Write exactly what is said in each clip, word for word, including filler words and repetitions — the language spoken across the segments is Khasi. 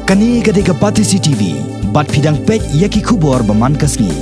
Kane ka dei ka Batesi T V, bad phi dang peit ïa ki khubor ba man ka sngi.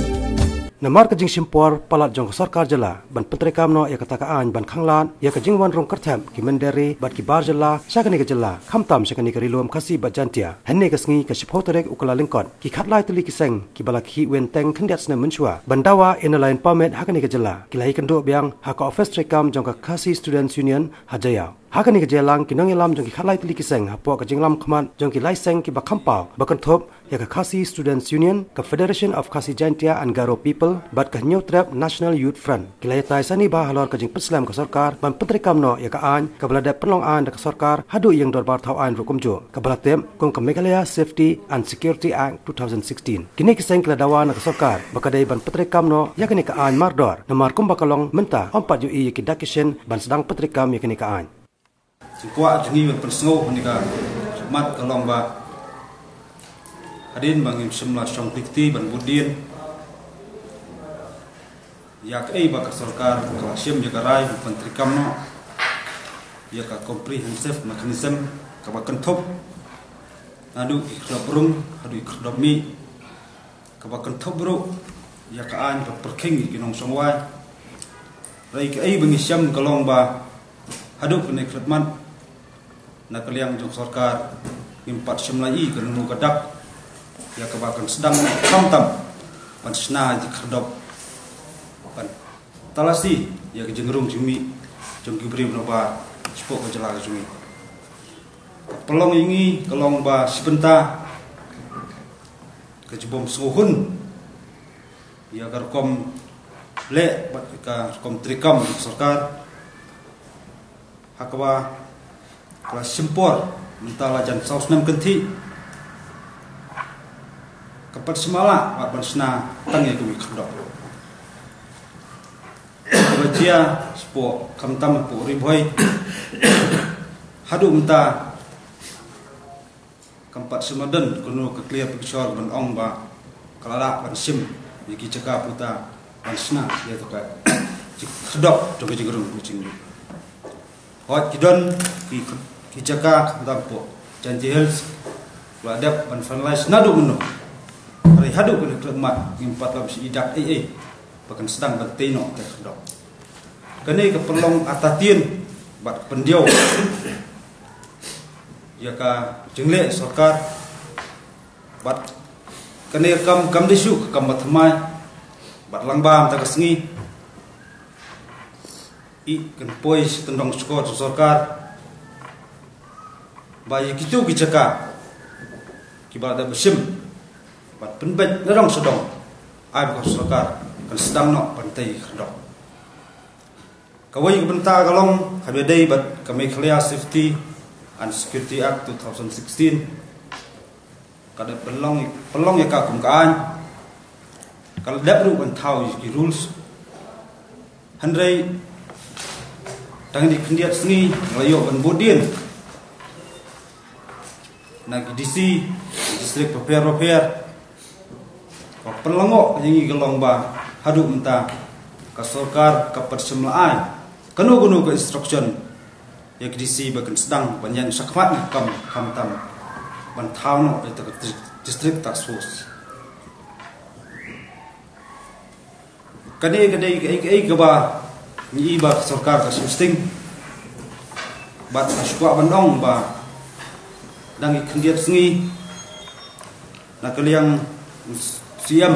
Namar ka jingshim por palat jong ka sorkar jylla ban pyntreikam noh ïa kata ka aiñ ban khanglad ïa ka jingwan rung kyrthep ki mynder ri bad ki bar jylla sha kane ka jylla, khamtam sha kane ka Ri Lum Khasi bad Jaiñtia. Hynne ka sngi ka shiphew tarik u Kyllalyngkot, ki khatlai tylli ki seng kiba la khih win teng khyndiat snem mynshuwa ban dawa Inner Line Permit ha kane ka jylla, ki la ïakynduh biang ha ka ophis treikam jong ka Khasi Students Union ha Jaïaw. Ha kane ka jingïalang, ki nongïalam jong ki khatlai tylli ki seng hapoh ka jingïalam khmat jong ki lai seng kiba kham paw ba kynthup ïa ka Khasi Students Union, ka Federation of Khasi Jaintia and Garo People bad ka Hynñiewtrep National Youth Front, ki la ïatai sani bha halor ka jingpynslem ka sorkar ban pyntreikam noh ïa ka aiñ kaba la dep pynlong aiñ da ka sorkar haduh ïing dorbar thaw aiñ ruh kumjuh, kaba la tip kum ka Meghalaya Safety and Security Act two thousand sixteen. Kine ki seng ki la dawa na ka sorkar ba ka dei ban pyntreikam noh ïa kane ka aiñ mardor, namar kumba ka long mynta ym pat ïohi ïa ki dak ki shin ban sdang pyntreikam ïa kane ka aiñ. Jingkwah jong ngi ban pynsngew ha kane ka khmat ka long ba hadien ba ngim shym la shong kti kti ban bud dien ïa kaei ba ka sorkar ka la shim ïa ka rai ban pyntreikam noh ïa ka comprehensive mechanism kaba kynthup naduh ki khyrdop rung haduh ki khyrdop mih, kaba kynthup ruh ïa ka aiñ ban pyrkhing ïa ki nongshong wai. Hynrei kaei ba ngi shem ka long ba haduh kane ka khmat na ka liang jong sorkar ngim pat shym la ïohi kano kano ka dak ïa kaba kan sdang noh khamtam ban shna ïa ki khyrdop ban talasi ïa ka jingrung jingmih jong ki briew na ba shapoh ka jylla ka jong ngi. Ka pynlong ïa ngi ka long ba shi bynta ka jingbym sngewhun ïa ka rukom leh bad ka rukom treikam jong ka sorkar ha kaba ka la shim por mynta la jan saw snem kynthih, ka pat shym la lah bad ban shna tang ïa kawei ka khyrdop. Kaba jia shapoh khamtam hapoh Ri Bhoi haduh mynta kam pat shym la don kano ka clear picture ban ong ba ka la lah ban shim ïa ki jaka puta ban shna ïa ka khyrdop jong ka jingrung ka jingmih. Hooid ki don ki, ki jaka khamtam hapoh Jaintia Hills la dep ban finalize naduh mynno. Hynrei haduh kane ka khmat ngim pat la shu ïohi dak ei ei ba kan sdang ban tei noh ïa ka khyrdop. Kane ka pynlong artatien bad pyndiaw ïa ka jingleh sorkar bad kane kam, kam dei shuh ka kam ba thymmai bad lyngba mynta ka sngi i kan poi sha tyndong shkor jong sorkar ba ïa kito ki jaka kiba la dep shim bad pynbeit na dong sha dong, ai ba ka sorkar kan sdang noh ban tei khyrdop. Kawei ka bynta ka long kaba dei bad ka Meghalaya Safety and Security Act two thousand sixteen. Ka dep pynlong, pynlong ïa ka kum ka aiñ. Ka la dep ruh ban thaw ïa ki rules. Hynrei tang dei khyndiat sngi nga la ïoh ban bud dien na ki D C district bapher bapher. Ka pynlong ïa ngi ka long ba haduh mynta ka sorkar ka pat shym la ai kano kano ka instruction ïa ki D C ba kan sdang ban ïaid shakhmat ne kam khamtam ban thaw noh ïa ka district task force. Kane ka dei kaei kaei kaba ngi i ba ka sorkar ka sngewsting bad ka shu kwah ban ong ba dang i khyndiat sngi na ka liang u Siem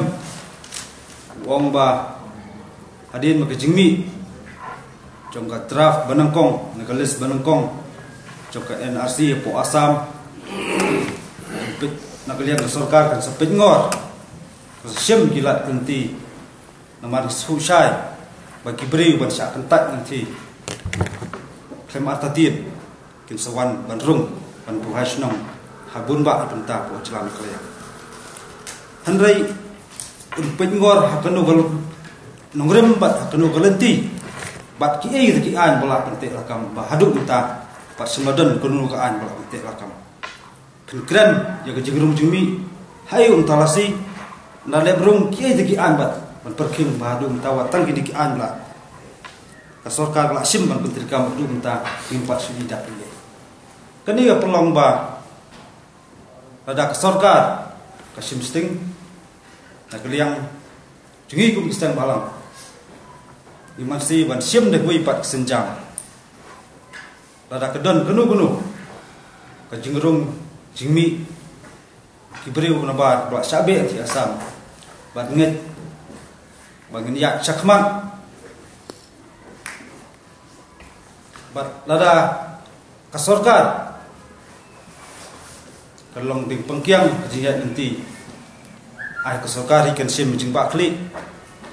u ong ba hadien ba ka jingmih jong ka draft ba nyngkong, na ka list ba nyngkong jong ka N R C hapoh Assam, na ka liang ka sorkar kan sa peit ngor, kan sa shim ki lad ki lynti. Namar shu shai ba ki briew ban shah kyntait nangtei khlem artatien kin sa wan ban rung ban buhai shnong ha bun bah bynta hapoh jylla Meghalaya. Hynrei un peit ngor ha kano ka nongrim bad ha kano ka lynti bad kiei ki aiñ ba la pynteh lakam ba haduh mynta pat shym la don kano ka aiñ ba la pynteh lakam. Kan kren ïa ka jingrung jingmih ha ïa u Talasi, na leh brung kiei de ki aiñ bad ban pyrkhing ba haduh mynta wat tang ki de ki aiñ la ka sorkar la shim ban pyntreikam haduh mynta ngim pat shu ïohi dak ïa. Kane ka pynlong ba Lada ka sorkar ka shim sting na ka liang jong ngi kum ki seng bhalang, ngi man si ban shim da kawei pat ka sienjam. Lada ka don kano kano ka jingrung jingmih ki briew na bar ba shah beh ti Assam, bad ngeit ba ngin ïaid shakhmat. Bad lada ka sorkar ka long ding pangkiang ka jingïaid lynti, ai ka sorkar hi kan shim jingbakla,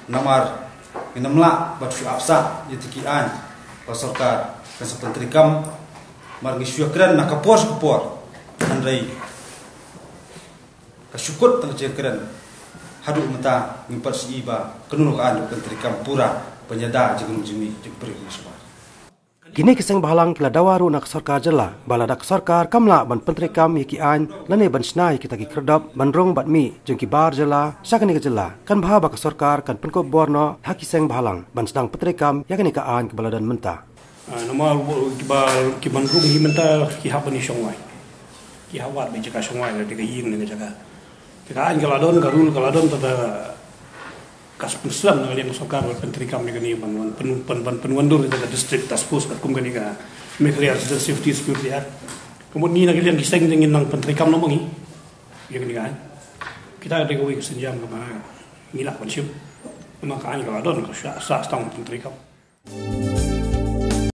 namar ngin ym lah ban shu ap sah ïa ki aiñ ba ka sorkar kan sa pyntreikam. Mar ngi shu ïakren na ka por sha ka por, hynrei ka shu kut tang jingkren. Haduh mynta ngim pat shu i ba kano ka aiñ ka pyntreikam pura ban ïada jingrung jingmih jong ki briew na shabar. Kine ki seng bhalang ki la dawa ruh na ka sorkar jylla ba lada ka sorkar kam lah ban pyntreikam ïa ki aiñ lane ban shna ïa kita ki khyrdop ban rung bad mih jong ki bar jylla sha kane ka jylla, kan bha ba ka sorkar kan pynkup bor noh ha ki seng bhalang ban sdang pyntreikam ïa kane ka aiñ kaba la don mynta. Ah, namar ba ki ban rung hi mynta ki hap ban ïashong wai. Ki hap wad bad jaka shong wai, ka ïing ne ka jaka. Ka aiñ ka la don, ka rule ka la don, ta ka sdang na ka liang ka sorkar ban pyntreikam ïa kane, ban, ban pyn, ban, ban pynwandur ïa ka District Task Force katkum kane ka Meghalaya Resident Safety Security Act. Ka mut ngi na ka liang ki seng ngin nang pyntreikam noh ma ngi ïa kane ka aiñ. Kita ka dei kawei ka sienjam kaba ngi lah ban shim. Namar ka aiñ ka la don, ka sdang, sdang pyntreikam.